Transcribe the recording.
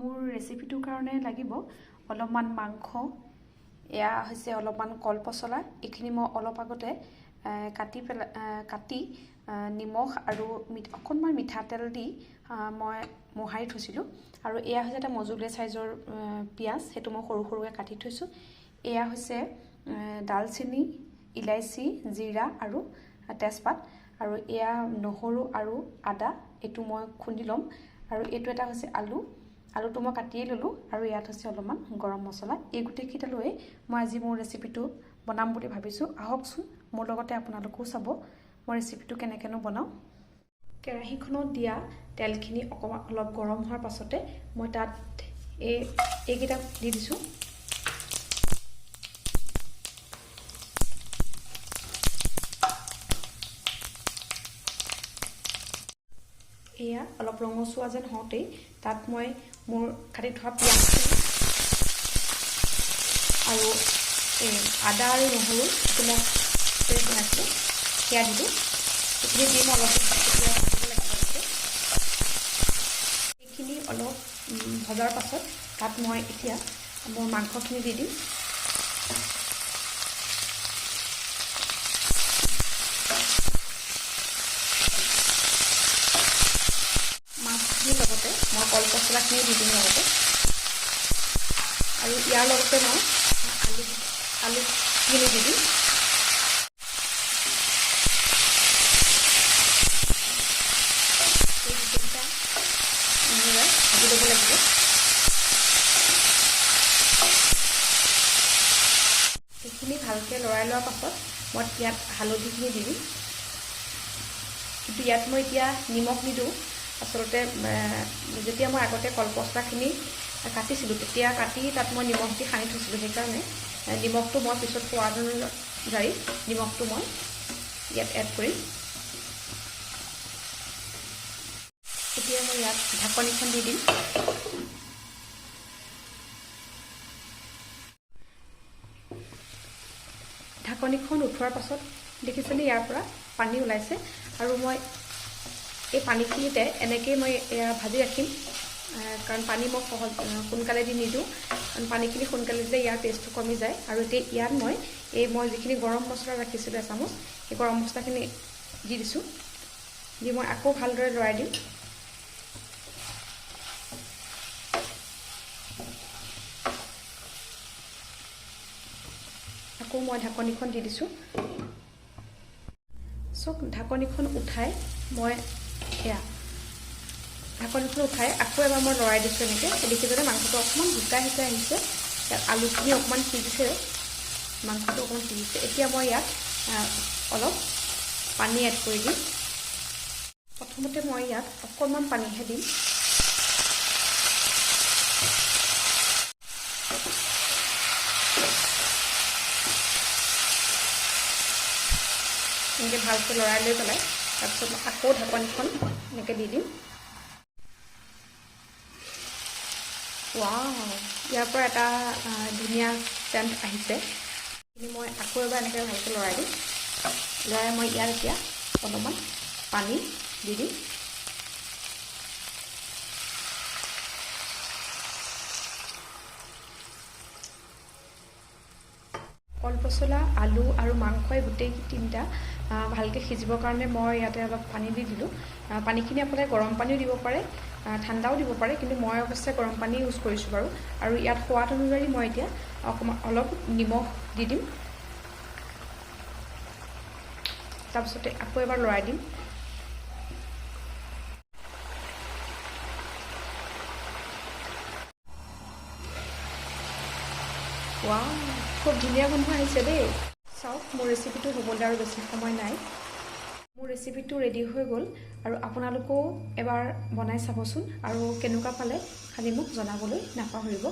মোৰ ৰেচিপিটোৰ কাৰণে লাগিব অলপমান মাংস, এয়া হৈছে অলপমান কল পচলা। এইখিনি মই অলপ আগতে কাটি নিমখ আৰু অকণমান মিঠাতেল দি মই মোহাৰি থৈছিলোঁ। আৰু এয়া হৈছে এটা মজুলীয়া চাইজৰ পিঁয়াজ, সেইটো মই সৰু সৰুকৈ কাটি থৈছোঁ। এয়া হৈছে ডালচেনি, ইলাচি, জিৰা আৰু তেজপাত। আৰু এয়া নহৰু আৰু আদা, এইটো মই খুন্দি ল'ম। আৰু এইটো এটা হৈছে আলু, আলুটো মই কাটিয়েই ল'লোঁ। আৰু ইয়াত হৈছে অলপমান গৰম মছলা। এই গোটেইকেইটা লৈ মই আজি মোৰ ৰেচিপিটো বনাম বুলি ভাবিছোঁ। আহকচোন মোৰ লগতে আপোনালোকেও চাব মই ৰেচিপিটো কেনেকৈনো বনাওঁ। কেৰাহীখনত দিয়া তেলখিনি অকণমান অলপ গৰম হোৱাৰ পাছতে মই তাত এইকেইটা দি দিছোঁ। এয়া অলপ ৰঙচুৱা যেন হওঁতেই তাত মই মোৰ কাটি থোৱা পিঁয়াজখিনি আৰু এই আদা আৰু নহৰু যিটো মই পেষ্ট বনাইছিলোঁ সেয়া দিলোঁ। এইখিনি দি মই অলপ ভাজিব লাগিব। এইখিনি অলপ ভজাৰ পাছত তাত মই এতিয়া মোৰ মাংসখিনি দি দিম। মাছখিনিৰ লগতে মই কল পচলাখিনিও দি দিম লগতে। আৰু ইয়াৰ লগতে মই আলুখিনি দি দিম। এই গোটেইকেইটা ভাজি ল'ব লাগিব। এইখিনি ভালকৈ লৰাই লোৱাৰ পাছত মই ইয়াত হালধিখিনি দি দিম। কিন্তু ইয়াত মই এতিয়া নিমখ নিদিওঁ। আচলতে যেতিয়া মই আগতে কলপচলাখিনি কাটিছিলোঁ তেতিয়া কাটি তাত মই নিমখ দি সানি থৈছিলোঁ, সেইকাৰণে নিমখটো মই পিছত সোৱাদ অনুযায়ী নিমখটো মই ইয়াত এড কৰিম। এতিয়া মই ইয়াত ঢাকনিখন দি দিম। ঢাকনিখন উঠোৱাৰ পাছত দেখিছেনে ইয়াৰ পৰা পানী ওলাইছে। আৰু মই এই পানীখিনিতে এনেকৈয়ে মই এয়া ভাজি ৰাখিম, কাৰণ পানী মই সোনকালে দি নিদিওঁ, কাৰণ পানীখিনি সোনকালে দিলে ইয়াৰ টেষ্টটো কমি যায়। আৰু এতিয়া ইয়াত মই এই মই যিখিনি গৰম মছলা ৰাখিছিলোঁ এচামুচ, সেই গৰম মছলাখিনি দি দিছোঁ। দি মই আকৌ ভালদৰে লৰাই দিম। আকৌ মই ঢাকনিখন দি দিছোঁ। চব ঢাকনিখন উঠাই মই এয়া ঢাকনিখন উঠাই আকৌ এবাৰ মই লৰাই দিছোঁ এনেকৈ। দেখিছেনে মাংসটো অকণমান শুকাই শুকাই আহিছে, ইয়াত আলুখিনি অকণমান সিজিছে, মাংসটো অকণমান সিজিছে। এতিয়া মই ইয়াত অলপ পানী এড কৰি দিম। প্ৰথমতে মই ইয়াত অকণমান পানীহে দিম। এনেকৈ ভালকৈ লৰাই লৈ পেলাই তাৰপিছত আকৌ ঢাকনিখন এনেকৈ দি দিম। ৱাও, ইয়াৰ পৰা এটা ধুনীয়া চেণ্ট আহিছে। এইখিনি মই আকৌ এবাৰ এনেকৈ ভালকৈ লৰাই দিম। লৰাই মই ইয়াত এতিয়া অলপমান পানী দি দিম। কলপচলা, আলু আৰু মাংসই গোটেই তিনিটা ভালকৈ সিজিবৰ কাৰণে মই ইয়াতে অলপ পানী দি দিলোঁ। পানীখিনি আপোনালোকে গৰম পানীও দিব পাৰে, ঠাণ্ডাও দিব পাৰে, কিন্তু মই অৱশ্যে গৰম পানী ইউজ কৰিছোঁ বাৰু। আৰু ইয়াত সোৱাদ অনুযায়ী মই এতিয়া অকণমান অলপ নিমখ দি দিম। তাৰপিছতে আকৌ এবাৰ লৰাই দিম। ৱাও, খুব ধুনীয়া গোন্ধ আহিছে দেই। চাওক মোৰ ৰেচিপিটো হ'বলৈ আৰু বেছি সময় নাই। মোৰ ৰেচিপিটো ৰেডি হৈ গ'ল। আৰু আপোনালোকেও এবাৰ বনাই চাবচোন, আৰু কেনেকুৱা পালে খালি মোক জনাবলৈ নাপাহৰিব।